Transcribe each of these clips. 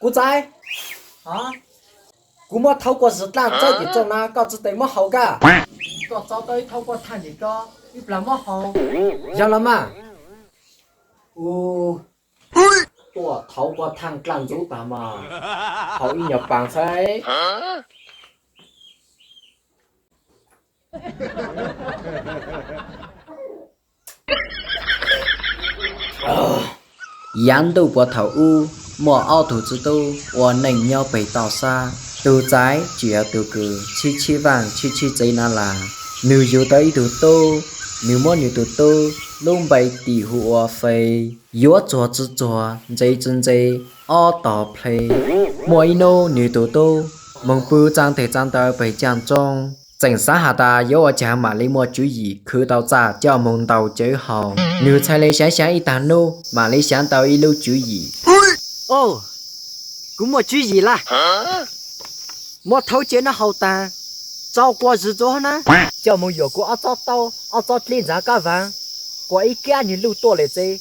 Kuv txaiv, kuv muab thaub kua zis dlaaj txawb tim txooj na, koj tsi teem muab haus kab? Koj txov tau ib thaub kua thaaj tim ko, ib plag muab haus. Yog los mas. Ua, tuaj thaub kua thaaj dlaaj ntxuv tag mas, haus ib nyuag paas saib. Yav ntuj puag thaum ub, muaj ob tug txiv tub ua neej nyob peg toj sab. Tus txaiv tsis yog tus kws tshib tshib vaaj tshib tshib tsev na las, nwg yug tau ib tug tub, nwg muab nwg tus tub lub npe tis hu ua Fais. Yuav txuag tsi txuag, ntse tsi ntse, ob tog plhe. Muaj ib nub nwg tus tub moog pw tsaa teg tsaa taw peg caaj tsooj, tseem xaav has tas yuav ua caag maam le muaj tswv yim khwv tau txaj coj moog ntaus cawv haus. Nwg txhaj le xyaav xyaav ib taag nub maam le xyaav tau ib lub tswv yim. Au, kuv muaj tswv yim lawm. Muab thaub cawv no haus taag, tso kua zis rua hov na, coj moog yuam kuv ob tsob taub ob tsob dlib ntxav kab vaag, kua ib kab nwg luj tuaj lawm ces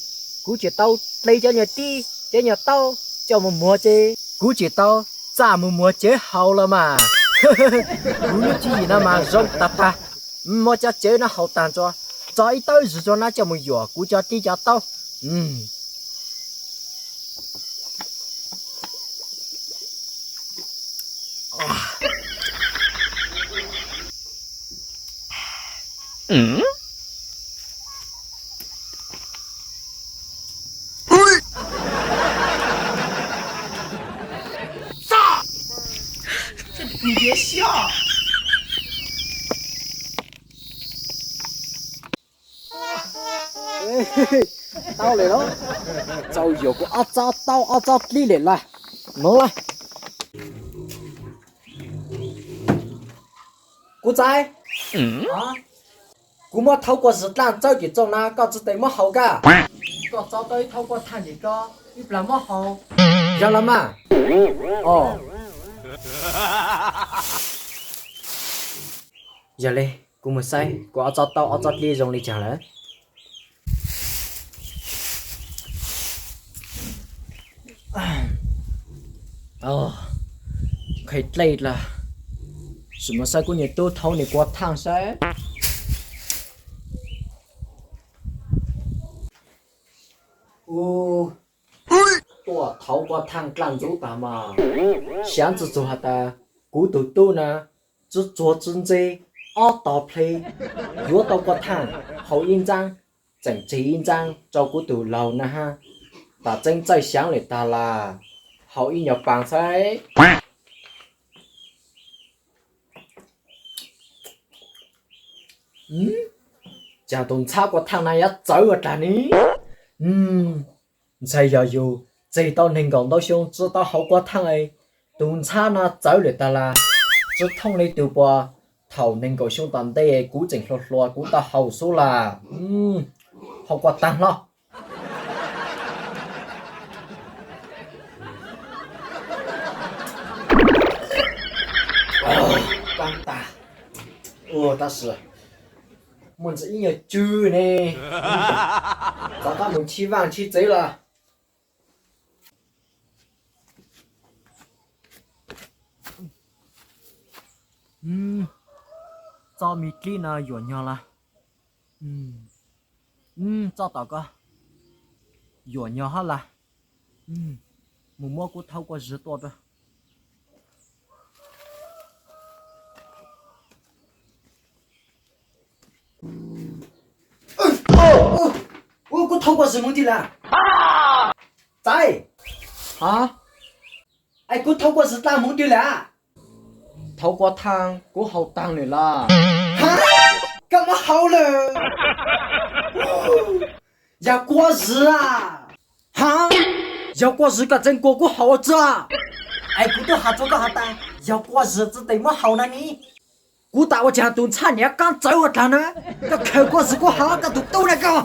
kuv tseem tau dle cov nyuag dlib cov nyuag taub coj moog muag ces kuv tseem tau txaj moog muag cawv haus los mas. Kuv lub tswv yim no mas zoo tag tag. Muab cov cawv no haus taag tso, tso ib tawb zis rua na coj moog yuam kuv cov dlib cov taub. Tau lawm los, txaus yuam kuv ob tsob taub ob tsob dlib lawm las. Moog lawm. Kuv txaiv, kuv muab thaub kua zis dlaaj txawb tim txooj na, koj tsi teem muab haus kab? Koj txov tau ib thaub kua thaaj tim ko, ib plag muab haus. Yog los mas. Yog le, kuv moog saib kuv ob tsob taub ob tsob dlib zoo le caag lawm. Qhia dlej las, sim mus saib kuv nyuag tub thaub nwg kua thaaj saib. Ua, tuaj thaub kua thaaj dlaaj ntxuv tag mas, xyaav tsi txug has tas kuv tug tub na, tsi txuag tsi ntse, ob tog plhe, yuav tau kua thaaj haus ib ntxaab, tseem tseg ib ntxaab rau kuv tug laug na hab. Tam tseeb txawj xyaav lawm tag las, haus ib nyuag paas saib. Cas tus ntxhab kua thaaj na yuav txawv ua dlaag ne? Ntshai yog yug tseg tau neeg nkaum ntau xyoo tsi tau haus kua thaaj, tus ntxhab na txawv lawm tag las. Tsi thooj le tug puas thaum neeg nkaum xyoo tom ntej kuv tseem hluas hluas kuv tau haus xwb las. Haus kua taag hlo. Paab tas, tab sis muaj ntxiv ib nyuag tswv ne, rov qab mus tshib vaaj tshib tsev las. Txoj me dlib no yuam nyog las. Txoj tom ko yuam nyog hab las. Mus muab kuv thaub kua zis tua rau. Kuv thaub kua zis moog twg lawm? Txaiv, es kuv thaub kua zis dlaaj moog twg lawm? Thaub kua thaaj kuv haus taag lawm las. Koj muab haus lawm? Yog kua zis a? Ha, yog kua zis koj tseem kuas kuv haus ua tsi? Es kuv tub has rua koj has tas yog kua zis tsi teem muab haus na ni. Kuv tas ua caag tus ntxhab niam qaab txawv ua dlaag na, koj khaws kua zis kuv haus koj tus tub na koj.